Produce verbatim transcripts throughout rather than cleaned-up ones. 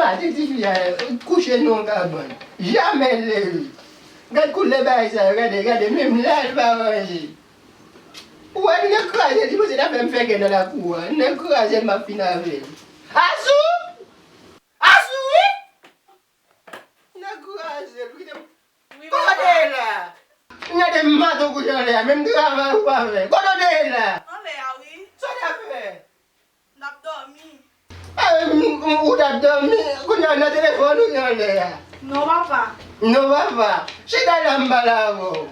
Ate tifi a kouche nan yon kabann. Jamè l leve. Gad koulè bagay sa yo, gade, gade, menm la l pa manje. Ou wè nèg kraze, li panse l ap fè m fè kè nan lakou a. Nèg kraze, m ap fin avè l. Asou! Asou, wi! Nèg kraze, l kite m. Wi, papa. Kote w la? Gade m maton kouche anlè a, menm travay ou pa fè. Kote w te ye la? Anlè a, wi. Sa w t ap fè? N ap dòmi. Ah, m, m, ou t ap dòmi? Kounye a nan telefòn ou ye anlè a? Non, papa. Non, papa. Chita la m pale avè w.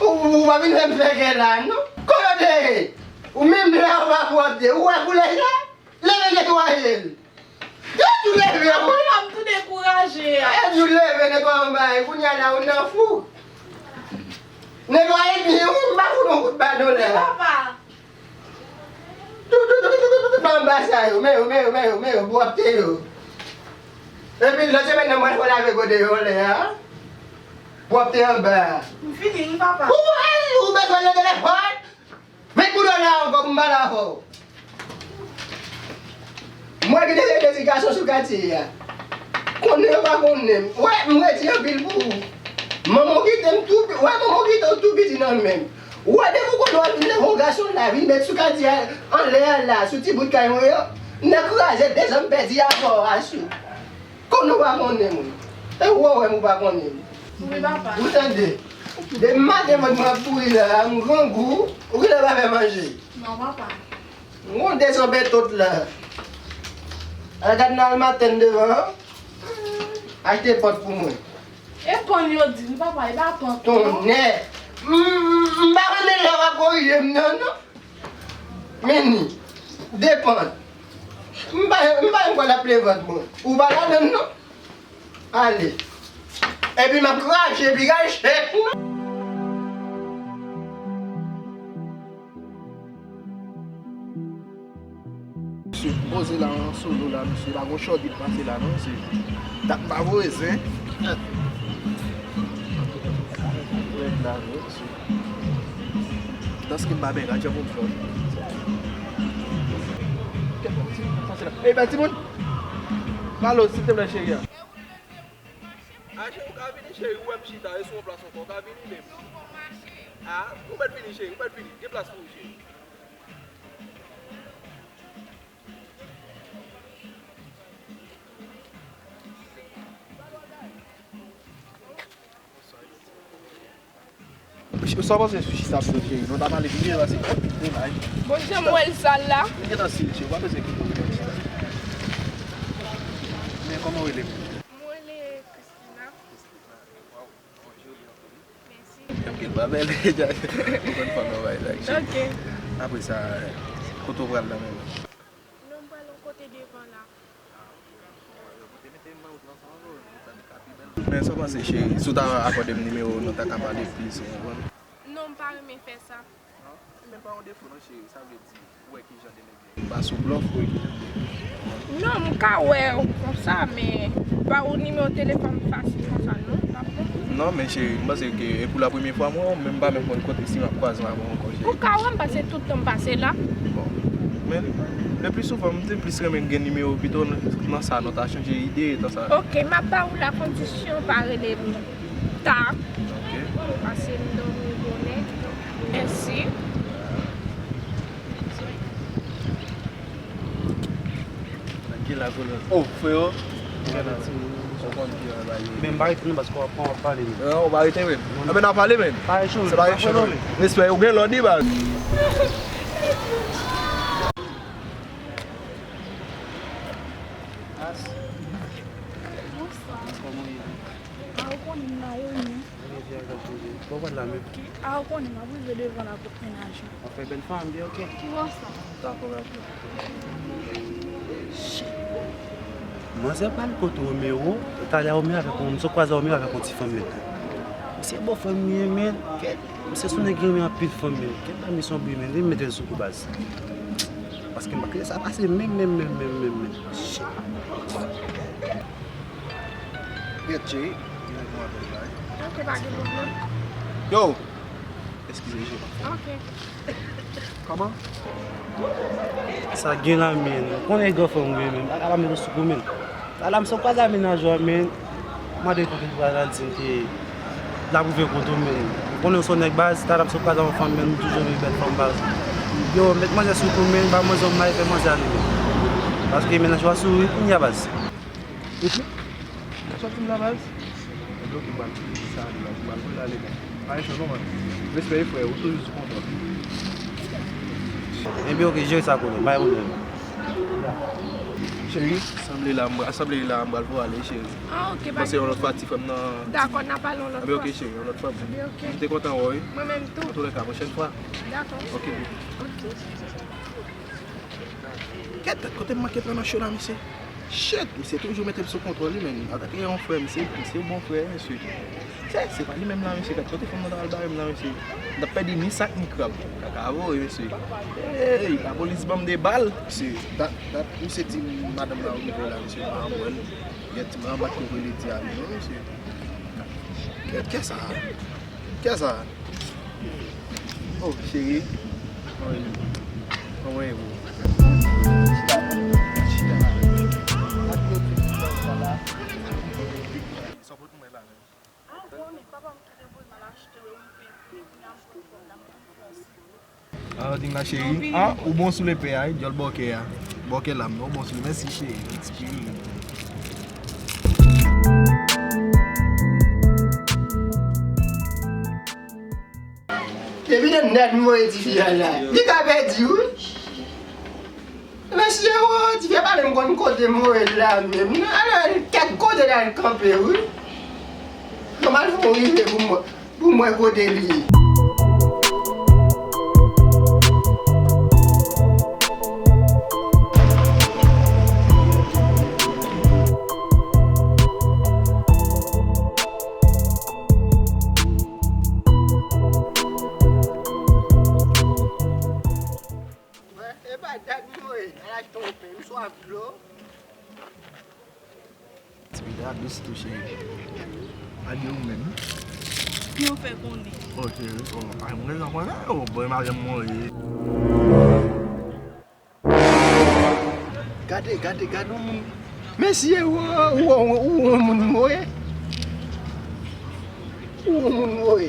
Ou, ou pa vin fè m fè kè la, non? Kote w te ye? Ou menm la ou pa pwòpte. Ou wè koulè sa? Leve netwaye l. Yo tou leve. Mwen la m tou dekouraje a. E tou leve netwaye yon bagay. Kounye a la ou nan fou. Netwaye byen wi, m pa fout yon kout badon la. Papa. Tout, tout, tout, tout, tout, tout anba sa yo, men yo, men yo, men yo, men yo, pwòpte yo. Epi lòt semèn nan mwen fò lave kote yo anlè a. Pwòpte anba a. M fini wi, papa. Ou wè, ou bezwen nan telefòn? Met boudon la ankò pou m pale avè w. Mwen ki te rete ti gason sou katye a. Konnen yo pa konnen m. Wè, m redi anpil pou ou. Manman w kite m tou pi-, wè, manman w kite w tou piti nan men m. Wè, depi w konnen w ap vin leve yon gason la, vin met sou katye a, anlè a la, sou ti bout kay mwen yo, n a kraze de zòm pèdi avè w, Asou. Konnen w pa konnen mwen. E ou wè m ou pa konnen m. Wi, papa. Ou tande? Depi maten vant mwen ap pouri la, m grangou, ou genlè pa fè manje. Non, papa. M gon de san bentot la. Al gad nan Almatèn devan an. Achte pant pou mwen. E pann yo di m, papa, e pa pant, non. Tonnè! M, m, m pa renmen lè w ap korije m nan, non. Mini, depann. M pa, m pa menm kwè l ap leve vant mwen. Ou pa ladann non. Ale. Epi m ap krache, epi krache. Misye poze la an solo la, misye pa gon shorty pase la non, se dat pa voye zen. Rèd la, wi, misye. Dans ki m pa byen, gad jan pou m fè. Ey, bèl timoun! Pale w, silteplè, cheri a. A, cheri, ou ka vini, cheri, ou wè m chita, e sou yon plas ankò, ou ka vini menm. A, ou mèt vini, cheri, ou mèt vini, gen plas pou ou, cheri. Sa w panse sou chita m sot, cheri? Nou ta pale pi byen, paske ou la. Bon, jan m wè l sal la. Li gentan sil, cheri, w pa bezwen kite l chita. Men kòman w rele? Mwen rele Christina. Christina, waw, w joli anpil wi. Mèsi. Anpil pa bèl, ou konn fanm nan bay sa, cheri. Ok. Apre sa, kote w pral la menm? Non, m pral yon kote devan la. Men sa w panse, cheri, si w ta akòde m nimewo w, nou ta ka pale plis, ou konprann? Non, m pa renmen fè sa. Non? Men pa yon defo non, cheri, sa vle di, ou wè ki jan de nèg li ye. M pa sou blòf, wi. Non, m ka wè w konsa, men ba w nimewo telefòn fasil konsa, non, m p ap bon. Non, men cheri, m panse ke e pou la premye fwa m wè w, men m pa menm konn kote si m ap kwaze w ankò, cheri. Ou ka wè m, paske tout tan m pase la. Bon. Men, le pli souvan, m te plis renmen gen nimewo w pito nan sa, nou ta chanje ide, nan sa. Ok, m ap ba ou la kondisyon, pa rele m ta. Ok. Pase m dòmi bonè. Mèsi. Nan ki lakou la? Oh, freo. Ou konn ki bagay. Men m pa rete non, paske w ap pran, w ap pale, men. Non, ou pa rete, men. Anben, n a pale, men. Pa rete, men. Se pa rete, men. Respè, ou gen lòd, wi, baz. As. Bonswa. Kòman w ye? A, ou konnen m la, e ou menm? Mwen byen, gad chanje. Bon, w pa la menm. Ok. A, ou konnen m ap rive devan la kot mennaj ou. Anfen, bèl fanm, byen, ok. Ki bò sa? Dakò, dakò. Shit. Manzè pral kote Romeo, talè Romeo avèk yon, misye kwaze Romeo avèk yon ti fanm, men. Misye bò fanm li ye, men. Kèt, misye se yon nèg ki renmen anpil fanm, men. Kèt la, misye on bri, men. Li mete l sou kou baz. Paske m pa kite sa pase menm, menm, menm, menm, menm, menm. Shit. Gèt, cheri. Gen yon bon apèl la, wi. Ok, pa gen pwoblèm. Yo! Eskize, cheri. Ok. Kòman? Sa gen la, men. Ou konnen gran frè m, men. Pa ka pa met w sou kou, men. Ala m se yon kwaza menaj ou a, men. Mande kote pou al di m ke l ap ouvè kont ou, men. Ou konnen w se yon nèg baz, talè m se yon kwaza yon fanm, men. M toujou renmen bèl fanm baz. Yo, met manzè sou kou, men. Ba manzè yon may, fè manzè ale, men. Paske menaj ou a sou wi, kounye a baz. Epi, sòti m la baz. Ebyen, ok, m pral sa ale baz, m pral voye l ale, men. Pa gen chans non, man. Respè wi, frè, ou toujou sou kontwòl. Ebyen, ok, jere sa konnen, pa gen pwoblèm. Cheri, sanble la, m pral, sanble la, m pral voye ale, cheri. Ah, ok, pa gen pwoblèm. Paske yon lòt fwa, ti frè m nan. Dakò, n a pale yon lòt fwa. Ebyen, ok, cheri, yon lòt fwa. Ebyen, ok. M te kontan wè w, wi. Mwen menm tou. An tou lè ka, pwochèn fwa. Dakò. Ok, baby. Ok. Kèt tèt, kote m manke pran nan cho la, mesye? Shit, misye toujou mete m sou kontwòl li, men. Antanke yon frè, misye, misye bon frè, mesye. Se, se pa li menm la, mesye. Gad kote fanm nan ta al bare m la, mesye. M t ap pèdi ni sak ni krab. Kaka voye, mesye. Ey, lapolis ban m de bal. Mesye, dat, dat, misye di madanm la rive la, mesye, pa anmwèl. Yè ti m anba kouvri li di a li, non, mesye. Kè, kè sa? Kè sa? Oh, cheri. Kòman ye? Kòman ye, bro? Chita, chita. Sa w pot mwen la menm? Ah, bon, men papa m kite voye m al achte, wi, m peye pou li, kounye a m pran kòb la, m pran kòb. Ah, di m la, cheri. Anpil. Ah, ou bon sou lepè a, wi, djòl bòkè a. Bòkè lam nan, ou bon sou li. Mèsi, cheri. Ti pi. Depi nan nèt m voye tifi a la, li ka pèdi wi. Mesye o, tifi a pa menm konn kote m voye l la menm. Alò, kèk kote l al kanpe wi. Non, m al fè yon rive pou m, pou m wè kote l ye. Mwen, e pa dat m voye, al achte yon pen, m swaf dlo. Ti pita dous tou, cheri. Malgre ou menm. Pi ou fè konnen. Ok, wi, bon, ay, mwen gentan konnen, oh, bon, malgre m mwen ye. Gade, gade, gade yon moun. Mesye, ou, ou, ou, ou yon moun mwe. Ou yon moun mwe.